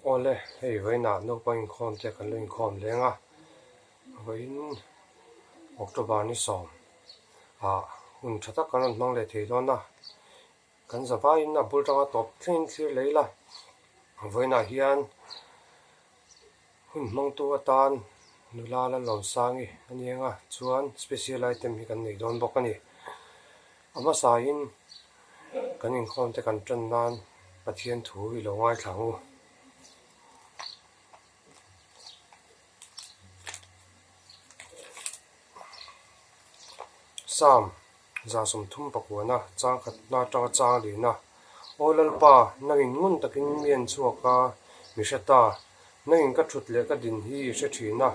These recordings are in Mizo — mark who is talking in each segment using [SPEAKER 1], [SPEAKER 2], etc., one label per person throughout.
[SPEAKER 1] Awle, hei vawiinah naupang inkhawm te kan lo inkhawm leng a, vawiin October ni 10 ah hun tha tak kan rawn hmang leh thei dawn a, kan zavaiin a bul tanga tawp thlengin thlir leh ila, vawiinah hian hun hmangtu atan nula Lalawmsangi a ni ang a, chuan special item hi kan nei dawn bawk a ni. A hmasain kan inkhawm te kan tan nan Pathian thu i lo ngaithla ang u. Psalm 35 chang khatna atanga chang lina, Aw Lalpa, nangin ngun takin mi en chhuak a, mi hre ta. Nangin ka thut leh ka din hi i hre thin a,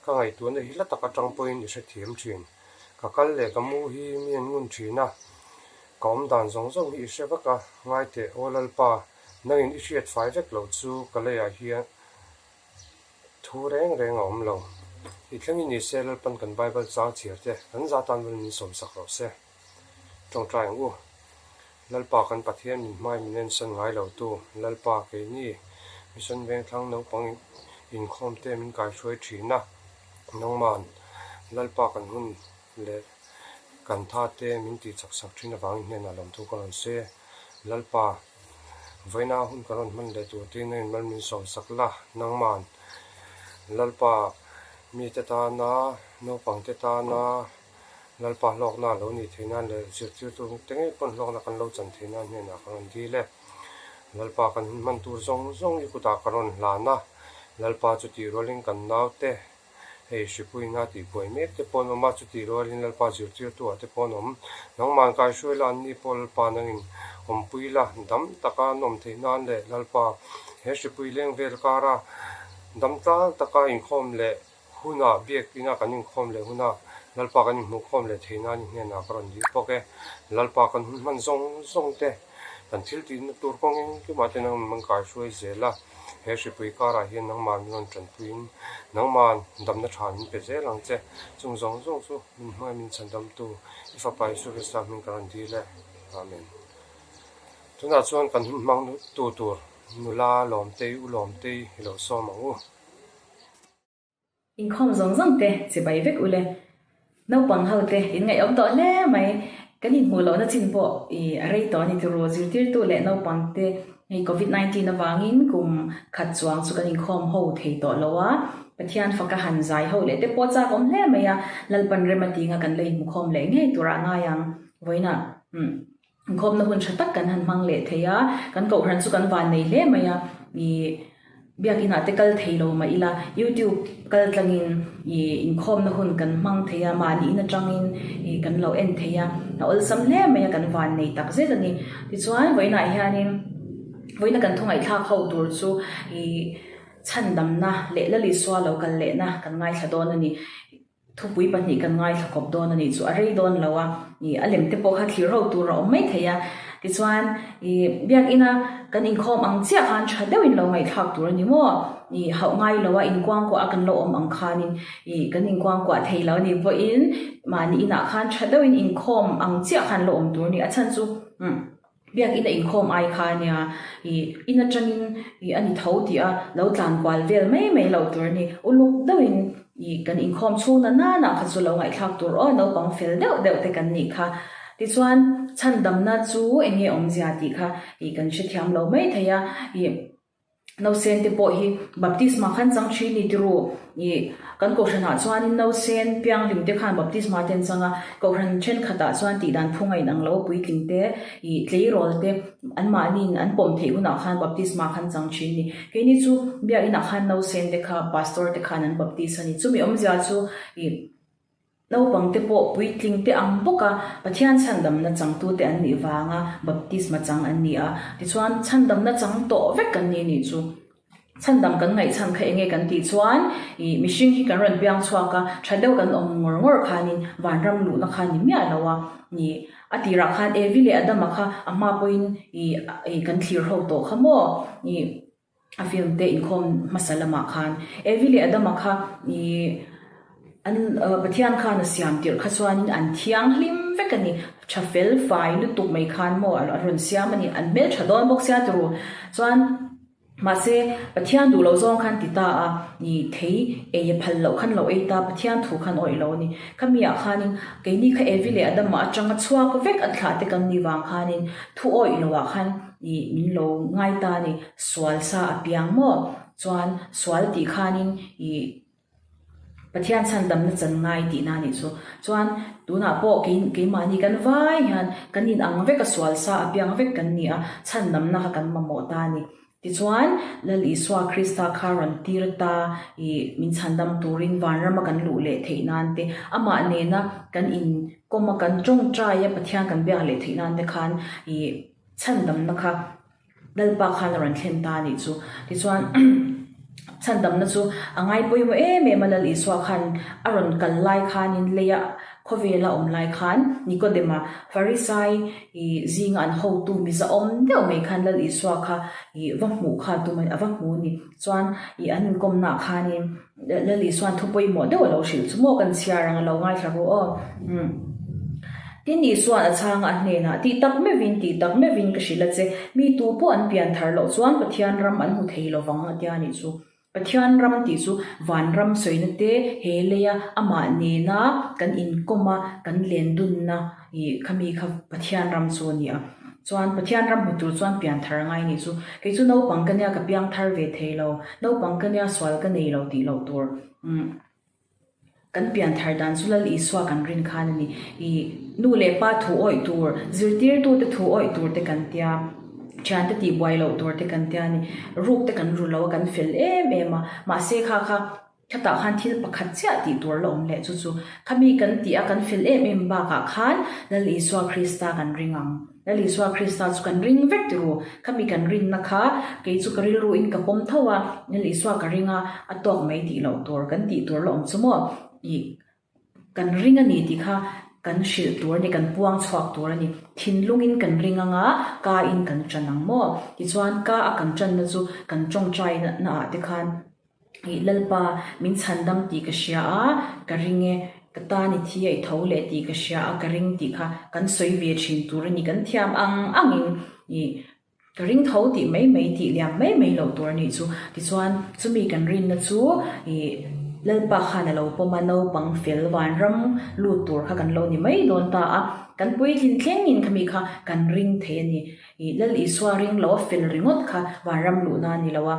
[SPEAKER 1] ka ngaihtuahna hi hla tak atang pawhin i hrethiam thin. Ka kal leh ka mu hi mi an ngun thin a, ka awm dan zawng zawng hi i hre vek a, ngai teh, Aw Lalpa, nangin i hriat fai vek loh chu ka leiah hian thu reng reng a awm lo. I thlengin ni se Lalpan kan Bible chang chhiar te kan za tan vel min sawmsak rawh se. Tawngtai ang u. Lalpa kan Pathian min hmai min ensan ngai lo tu, Lalpa keini Mission Vengthlang naupang inkhawm te min kaihruai thin a, nangman Lalpa kan hun leh kan tha te min tih chak sak thin avangin hnenah lawmthu ka rawn se. Lalpa, vawiina hun ka rawn hman leh tur tiin a inmal min sawm sak la, nangman Lalpa mite tana, naupangte tana, Lalpa hlawkna a lo nih theih nan leh zirtirtu te ngei pawn hlawkna kan lo chan theih nan hnenah ka rawn dil e. Lalpa kan hun hman tur zawng zawng i kutah ka rawn hlan a, Lalpa chutih rualin kan naute hei hripuina tih buai mek te pawh an awm a, chutih rualin Lalpa zirtirtu ah te pawh an awm. Nangmah kaihruai la anni pawh Lalpa nangin awmpui la, dam taka an awm theih nan leh Lalpa he hripui leng vel kara dam tlang taka inkhawm leh Hunah biakina kan inkhawm leh hunah Lalpa kan inhmuhkhawm leh thei nan i hnenah ka rawn dil bawk e. Lalpa kan hun hman zawng zawng te, kan thil tihna tur kawng engkimah te nangman min kaihruai zel a, he hripui karah hian nangman min rawn tanpuiin nangman damna tha min pe zel ang che. Chung zawng zawng chu min hmai min chhandamtu i Fapa Isua Krista hming ka rawn dil e. Amen. Tunah chuan kan hun hmang tu tur nula Lawmtei, U Lawmtei i lo sawm ang u.
[SPEAKER 2] Inkhawm zawng zawng te chibai vek ule. Naupang ho te in ngaihawm tawh hle mai. Kan inhmuh lohna chin pawh i a rei tawh a ni tiraw. Zirtirtu leh naupang te hei Covid 19 avangin kum khat chuang chu kan inkhawm ho thei tawh lo a. Pathian faka han zai ho leh te pawh chak awm hle mai a. Lalpan rem a tinga kan la inhmukhawm leh ngei turah a ngai ang. Vawiinah umm. Inkhawmna hun tha tak kan han hmang leh thei a, kan kohhran chu kan van nei hle mai a, ih biakinah te kal thei lo mah ila youtube kal tlangin ih inkhawmna hun kan hmang thei a, mahni in atangin ih kan lo en thei a, a awlsam hle mai a kan van nei tak zet a ni. Tichuan vawiinah hianin vawiina kan thawngaihthlak ho tur chu ih chhandamna leh Lalisua lo kal lehna kan ngaithla dawn a ni. Thupui pahnih kan ngaithla kawp dawn a nih chu a rei dawn lo a, ih a lem te pawh kha thlir ho tur a awm mai thei a. Tichuan ih biakina kan inkhawm ang chiah khan tha deuhin lo ngaihthlak tur a ni maw? Ih hauh ngai lo a inkuangkuah a kan lo awm ang khanin ih kan inkuangkuah thei lo a nih pawhin mahni inah khan tha deuhin inkhawm ang chiah khan lo awm tur a ni. A chhan chu umm. Biakin a inkhawm ai kha ania, ih in atangin ih a ni tho tih a lo tlan kual vel mai mai loh tur a ni. Uluk deuhin ih kan inkhawm chhung na nana kha chu lo ngaihthlak tur aw naupang fel deuh deuh te kan nih kha. Tichuan chhandamna chu eng nge awmzia tih kha ih kan hrethiam lo mai thei a, ih. Nausen te pawh hi baptisma khan chang thin ni tiru ih kan kohhranah chuanin nausen pianghlim te khan baptisma te an chang a, kohhran thenkhatah chuan tih dan phung a inang lo a puitling te ih tleirawl te anmahniin an pawm theih hunah khan baptisma khan chang thin ni. Keini chu biakinah khan nausen te kha pastor te khan an baptis a ni. Chumi awmzia chu ih. Naupangte pawh puitlingte ang bawka Pathian chhandamna changtute an nih vanga baptisma chang an ni a. Tichuan, chhandamna chang tawh vek kan ni nih chu. Chhandam kan ngaihchhan kha enge kan tih chuan, ih, mihring hi kan rawn piang chhuak a, tha deuh kan awm ngawr ngawr khanin vanram luhna kha ni miah lo a ni. A tirah khan Evi leh Adama kha a hma pawhin, ih, ih, kan thlir ho tawh kha maw? Ih. A film te inkhawm hmasa lamah khan Evi leh Adama kha ih an Pathian khan a siam tirh kha chuanin an thianghlim vek a ni. Tha fel fai lutuk mai khan maw a rawn siam a ni. An hmeltha dawn bawk sia turu. Chuan. Mahse, Pathian duh loh zawng khan ti ta a, i thei ei a phal loh khan lo ei ta, Pathian thu khan awih lo a ni. Khami ah khanin keini kha Evi leh Adama atanga chhuak vek an thlah te kan nih vang khanin thu awih loh ah khan i min lo ngai ta a ni, sual sa a piang maw? Chuan sual tih khanin i Pathian chhandamna chan ngai tihna a nih chu. Chuan tunah pawh kei keimahni kan vai hian kan inang vek a, sual sa a piang vek kan ni a, chhandamna kha kan mamawh ta a ni. Tichuan Lal Isua Krista kha rawn tir ta i min chhandam turin vanrama kan luh leh theih nan te, amah nena kan inkawm a, kan tawngtai a Pathian kan biak leh theih nan te khan i chhandamna kha Lalpa khan a rawn thlen ta a nih chu. Tichuan, chhandamna chu a ngai pawimawh em em a, Lal Isua khan a rawn kal lai khanin leia khawvela awm lai khan Nikodema, Farisai zinga an hotu miza awm deuh mai khan Lal Isua kha va hmuh kha tum a va hmu a ni. Chuan i an inkawmnaah khanin Lal Isua'n thu pawimawh deuh a lo hrilh chu maw kan chhiar ang a lo ngaithla ru aw. Umm. Tin Isua'n a chhanga a hnenah, Tih tak meuhin, tih tak meuhin ka hrilh a che, mi tu pawh an pian thar loh chuan Pathian ram an hmu thei lo vang a tia nih chu. Pathian ram tih chu van ram sawina te he leia amah nena kan inkawm a, kan len dunna i khami kha Pathian ram chu a ni a. Chuan Pathian ram hmu tur chuan pian thar a ngai nih chu. Kei chu naupang ka nia ka piang thar ve thei lo, naupang ka nia sual ka nei lo tih loh tur. Umm kan pian thar dan chu Lal Isua kan rin khan a ni. I nu leh pa thu awih tur, zirtirtute thu awih tur te kan tia, thiante tihbuai loh tur te kan tia a ni. Ruk te kan ru lo a, kan fel em em a, mahse kha kha Khatah khan thil pakhat chiah tih tur la awm leh chu chu khami kan tih a kan fel em em bakah khan Lal Isua Krista kan ring ang. Lal Isua Krista chu kan ring vek ti ru. Khami kan rinna kha kei chu ka rilru in ka pawm tho a, Lal Isua ka ring a, a tawk mai tih loh tur kan tih tur la awm chu maw? Ih kan ring a ni tih kha kan hrilh tur a ni, kan puang chhuak tur a ni. Thinlungin kan ring ang a, ka in kan ṭan ang maw? Tichuan ka a kan ṭanna chu kan ṭawngṭai naah te khan Ih Lalpa, min chhandam tih ka hria a, ka ring e, ka tan i thi a i tho leh tih ka hria a, ka ring tih kha kan sawi ve thin tur a ni, kan thiam ang angin ih ka ring tho tih mai mai tih liam mai mai loh tur a nih chu. Tichuan, chumi kan rinna chu ih Lalpa khan a lo pawm a, naupang fel vanram lut tur kha kan lo ni mai dawn ta a, kan puitlin thlengin khami kha kan ring thei a ni. Ih Lal Isua ring lo a fel ringawt kha vanram luhna a ni lo a.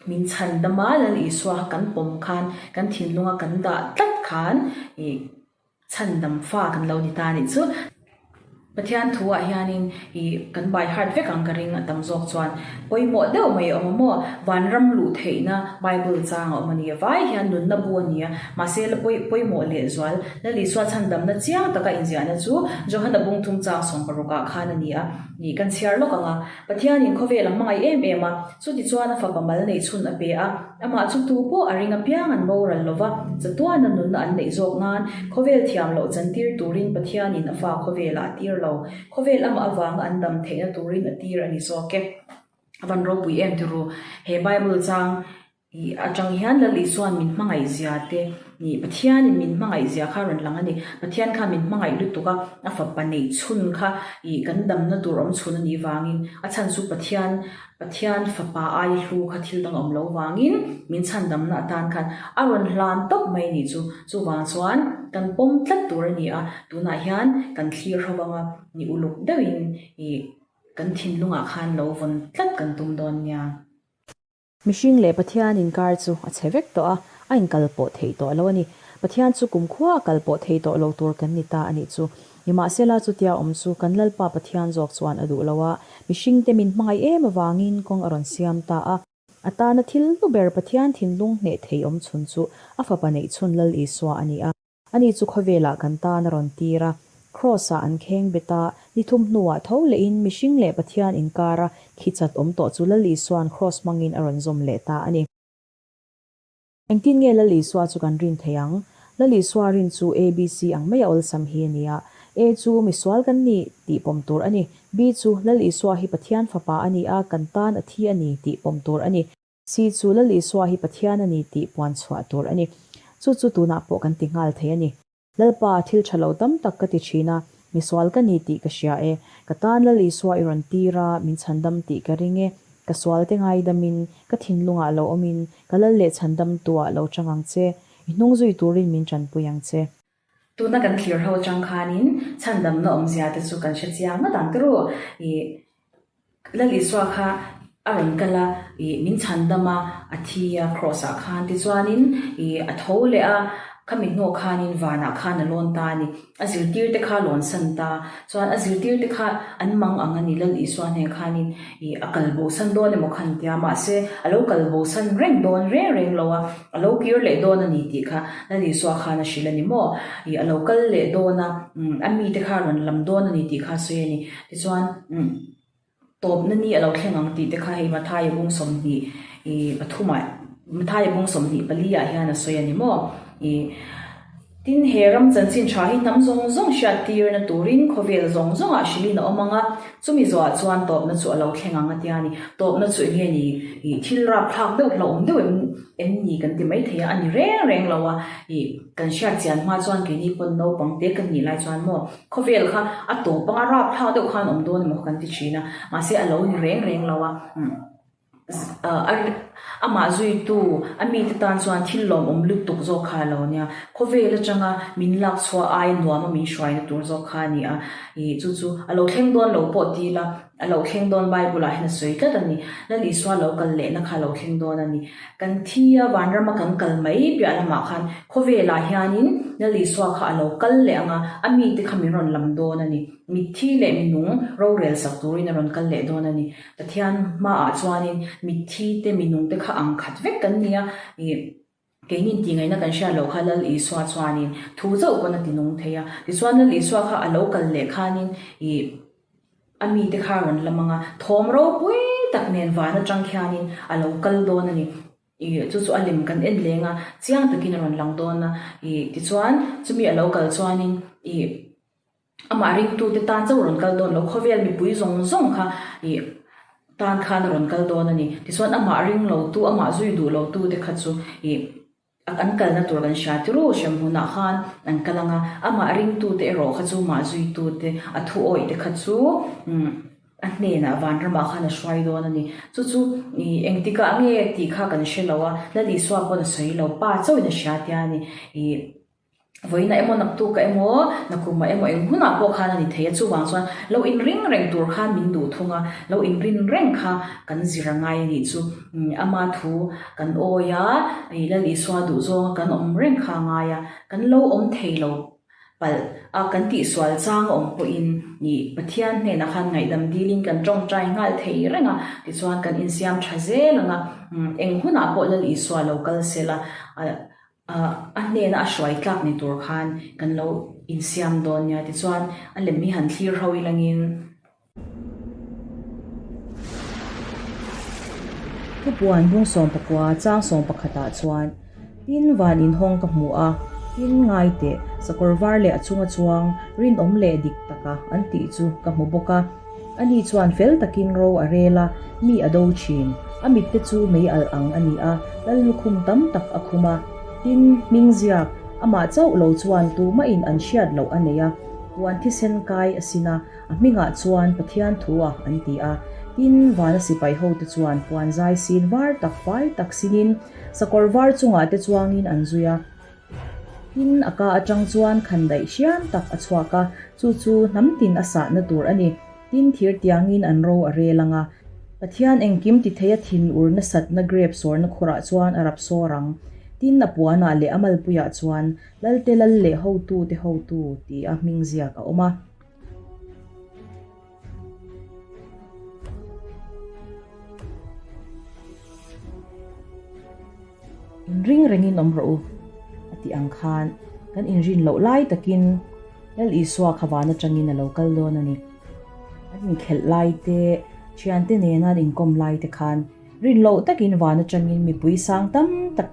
[SPEAKER 2] Min chhan dam a, Lal Isua kan pawm khan, kan thinlunga kan dah tlat khan ih chhandam fa kan lo ni ta a nih chu. Pathian thu ah hianin ih kan by heart vek ang ka ring a tam zawk chuan pawimawh deuh mai a awm a maw? Vanram luh theihna Bible chang a awm a ni a, vai hian nunna bu a ni a, mahse la pawi pawimawh lehzual Lal Isua chhandamna chiang taka inziahna chu Johana bungthum chang 16 ah khan a ni a, ih kan chhiar lawk ang a. Pathianin khawvel a hmangaih em em a, chutichuan a fapa mal neih chhun a pe a, amah chu tu pawh a ring apiang an boral lo va, chatuana nunna an neih zawk nan khawvel thiam loh chantir turin Pathianin a fa khawvelah a tir lo, khawvel amah avanga an dam theihna turin a tir a ni zawk e. A van ropui em ti ru, he Bible chang Ih atang hian Lal Isua'n min hmangaih zia te, ih Pathianin min hmangaih zia kha a rawn lang a ni. Pathian kha min hmangaih lutuk a, a fapa neih chhun kha ih kan damna tur awm chhun a nih vangin a chhan chu Pathian, Pathian fapa aia hlu kha thil dang a awm lo vangin min chhan damna atan khan a rawn hlan tawp mai a nih chu. Chuvang chuan kan pawm tlat tur a ni a, tunah hian kan thlir ho anga ni uluk deuhin ih kan thinlungah khan lo vawn tlat kan tum dawn nia.
[SPEAKER 3] Mihring leh Pathian inkar chu a chhe vek tawh a, a inkal pawh theih tawh lo a ni. Pathian chu kumkhua a kal pawh thei tawh lo tur kan ni ta a nih chu. Nimahsela chutia awm chu kan Lalpa Pathian zawk chuan a duh lo a, mihringte min hmangaih em avangin kawng a rawn siam ta a. A tana thil hlu ber Pathian thinlung hneh thei awm chhun chu a fapa neih chhun Lal Isua a ni a. Ani chu khawvelah kan tan a rawn tir a, Kraws-ah an kheng bet a, ni thum hnuah tho lehin mihring leh Pathian inkara khi chat awm tawh chu Lal Isua'n Kraws hmangin a rawn zawm leh ta a ni. Engtin nge Lal Isua chu kan rin thei ang? Lal Isua rin chu ABC ang maia awlsam hi a ni a. A chu misual kan ni tih pawm tur a ni. B chu Lal Isua hi Pathian fapa a ni a, kan tan a thi a ni tih pawm tur a ni. Si chu Lal Isua hi Pathian a ni tih puan chhuah tur a ni. Chu chu tunah pawh kan ti nghal thei a ni. Lalpa, thil tha lo tam tak ka ti thin a, misual ka ni tih ka hria e. Ka tan Lal Isua i rawn tir a, min chhandam tih ka ring e. Ka sualte ngaidamin, ka thinlungah lo awmin, ka lal leh chhandamtuah lo chang ang che. I hnung zui turin min tanpui ang che.
[SPEAKER 2] Tuna kan thlir ho atang khanin chhandamna awmzia te chu kan hre chiang ngawt ang turu. Ih Lal Isua kha a rawn kal a, ih min chhandam a, a thi a cross ah khan tichuanin ih a tho leh a, khami hnuah khanin vanah khan a lawn ta a ni. A zirtirte kha a lawnsan ta. Chuan a zirtirte kha an mang ang a ni, Lal Isua hneh khanin ih a kal bosan dawn emaw khan tia, mahse a lo kal bosan reng dawn reng reng lo a, a lo kir leh dawn a ni tih kha Lal Isua khan a hrilh a ni maw? Ih a lo kal leh dawn a, a mite kha a rawn lam dawn a ni tih kha a sawi a ni. Tichuan umm. Tawpna ni a lo thleng ang tih te kha hei Mathaia bung 20 ih pathumah Mathaia bung 24 ah hian a sawi a ni maw? Ih tin he ram chanchin tha hi hnam zawng zawng hriat tirna turin khawvel zawng zawngah hrilhin a awm ang a, chumi zawhah chuan tawpna chu a lo thleng ang a tia ni. Tawpna chu eng nge ni? Ih thil rapthlak deuh hlauhawm deuh em em ni kan ti maithei a, a ni reng reng lo a. Ih kan hriat chian hma chuan keini pawn naupang te kan nih lai chuan maw Khawvel kha a tawp anga rapthlak deuh khan awm dawn emaw kan ti thin a, mahse a lo ni reng reng lo a, amah zuitu a mite tan chuan thil lawmawm lutuk zawk kha a lo nia, khawvel atanga min lak chhuah ai nuam a min hruaina tur zawk kha a ni a, ih chu chu a lo thleng dawn lo pawh ti ila a lo thleng dawn Bible ah hian a sawi tlat a ni, Lal Isua lo kal lehna kha a lo thleng dawn a ni. Kan thi a, vanrama kan kal mai piah lamah khan khawvelah hianin Lal Isua kha a lo kal leh ang a, a mite kha min rawn lam dawn a ni. Mitthi leh minung rorel sak turin a rawn kal leh dawn a ni. Pathian hmaah chuanin mitthi te minung te kha ang khat vek kan ni a, ih keinin tih ngaihna kan hriat loh kha Lal Isua chuanin thu chauh pawn a ti nung thei a. Tichuan Lal Isua kha a lo kal leh khanin ih. A mite kha a rawn lam ang a, thawm ropui tak nen van atang khianin a lo kal dawn a ni. Ih, chu chu a lem kan en leng a, chiang takin a rawn lang dawn a. Ih, tichuan chumi a lo kal chuanin ih amah ringtute tan chauh a rawn kal dawn lo, khawvel mipui zawng zawng kha ih tan khan a rawn kal dawn a ni. Tichuan amah ring lotu, amah zui duh lotute kha chu ih. An kalna tur kan hria tirû hremhmunah khan an kal ang a, amah ringtute erawh kha chu mah zuitute, a thu awihte kha chu a hnenah vanramah khan a hruai dawn a ni. Chu chu engtikah nge tih kha kan hre lo a, Lal Isua pawn a sawi lo, Pa chauhin a hria tia a ni. Vawiinah emaw naktukah emaw nakumah emaw eng hunah pawh khan a ni thei a, chuvang chuan lo inring reng tur khan min duh thung a, lo inrin reng kha kan zir a ngai a nih chu. Ama thu kan awi a, Lal Isua duh zawnga kan awm reng kha a ngai a, kan lo awm thei lo palh a, kan tihsual chang a awm pawhin Pathian hnenah khan ngaihdam dilin kan tawngtai nghal thei reng a, tichuan kan insiam tha zel ang a, eng hunah pawh Lal Isua lo kal sela A hnena a hruai tlak ni tur khan kan lo insiam dawn nia tichuan a lem hi han thlir ho ilangin.
[SPEAKER 3] Thupuan bung 19 chang 11 ah chuan tin van inhawng ka hmu a, tin ngai teh sakawr var leh a chunga chuang rinawm leh dik taka an tih chu ka hmu bawk a. Ani chuan fel takin ro a rel a, mi a do thin. A mitte chu mei alh ang a ni a, lal lukhum tam tak a khum a. Tin, hming ziak, amah chauh lo chuan tumahin an hriat loh a nei a, puan thisen kai a sin a, a hmingah chuan Pathian thu a an ti a. Tin, vana sipai hote chuan puan zai sin var tak fai tak sinin sakawr var chungah te chuangin an zui a. Tin, a ka atang chuan khandaih hriam tak a chhuak a, chu chu hnam tin a sahna tur a ni. Tin, thir tiangin an ro a rel ang a. Pathian engkim ti thei a thin ur nasatna grep sawrna khurah chuan a rap sawr ang. Tin, a puanah leh a malpuiah chuan Lalte Lal leh Hotute Hotu tia hming ziak a awm a. Inring rengin awm rawh u, a tih ang khan kan inrin loh lai takin Lal Isua kha van atangin a lo kal dawn a ni. An inkhelh lai te, thiante nena an inkawm lai te khan rin loh takin van atangin mipui sang tam tak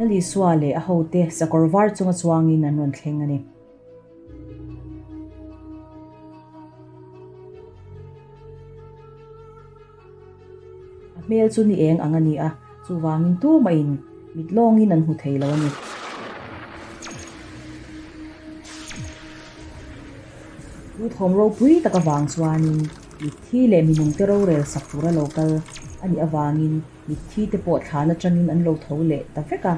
[SPEAKER 3] Lal Isua leh a hote sakawr var chunga chuangin an rawn thleng a ni. A hmel chu ni eng ang a ni a, chuvangin tumahin mit lawngin an hmu thei lo a ni. Chu thawm ropui tak avang chuanin mitthi leh minungte rorel sak tura lo kal. a nih avangin mitthi te pawh thlan atangin an lo tho leh ta vek a.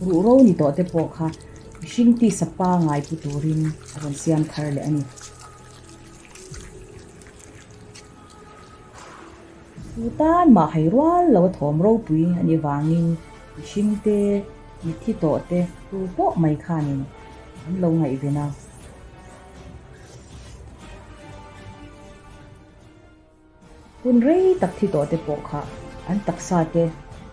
[SPEAKER 3] Ruhro ni tawh te pawh kha mihring tisa pangai pu turin a rawn siam thar leh a ni. Chu tan mah hai rual lo a thawm ropui a nih vangin mihring te, mitthi tawh te tu pawh mai khanin an lo ngaihven a. Hun rei tak thi tawh te pawh kha an taksa te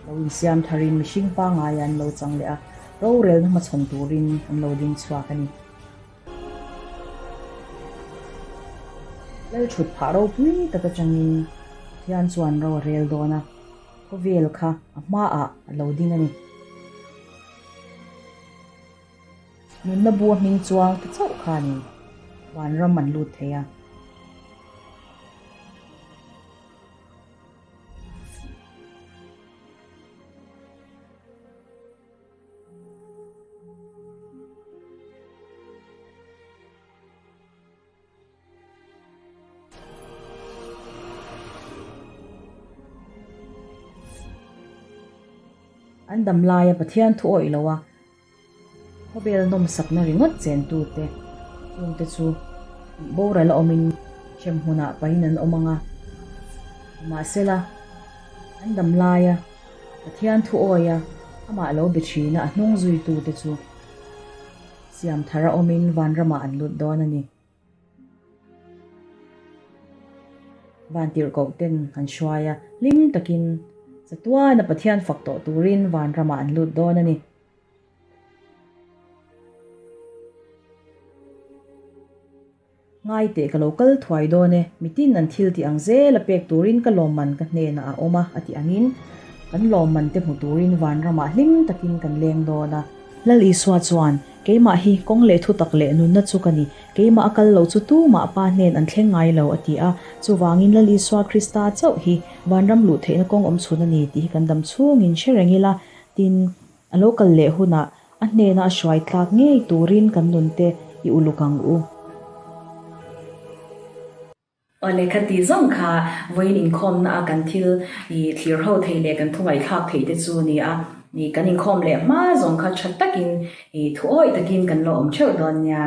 [SPEAKER 3] lo insiam tharin mihring pangaia an lo chang leh a, rorelna hmachhawn turin an lo ding chhuak a ni. Lal thut phah ropui tak atangin Pathian chuan ro a rel dawn a, khawvel kha a hmaah a lo ding a ni. Nunna bu a hming chuang ta chauh khanin vanram an lut thei a. An dam laia Pathian thu awih lo a, khawvel nawmsakna ringawt chentute chungte chu tih boral a awmin hremhmunah pahin an awm ang a. Nimahsela, an dam laia Pathian thu awia amah lo be thina a hnung zuitute chu siam thar a awmin vanramah an lut dawn a ni. Vantirhkoh ten an hruai a, hlim takin chatuana Pathian fak tawh turin vanramah an lut dawn a ni. Ngai teh ka lo kal thuai dawn e, mitin an thil tih ang zel a pek turin ka lawmman ka hnenah a awm a, a tih angin kan lawmman te hmu turin vanramah hlim takin kan leng dawn a. Lal Isua chuan, Keimah hi kawng leh thutak leh nunna chu ka ni, keimah a kal lo chu tumah Pa hnen an thleng ngai lo, a ti a. Chuvangin Lal Isua Krista chauh hi vanram luh theihna kawng awm chhun a ni tih hi kan dam chhungin hre reng ila, tin, A lo kal leh hunah a hnena a hruai tlak ngei turin kan nunte i uluk ang u.
[SPEAKER 2] Aw lehkha tih zawng kha vawiin inkhawmna a kan thil i thlir ho thei leh kan thungaihthlak theih te chu ni a, i kan inkhawm leh hma zawng kha tha takin i thuawih takin kan lo awm theuh dawn nia.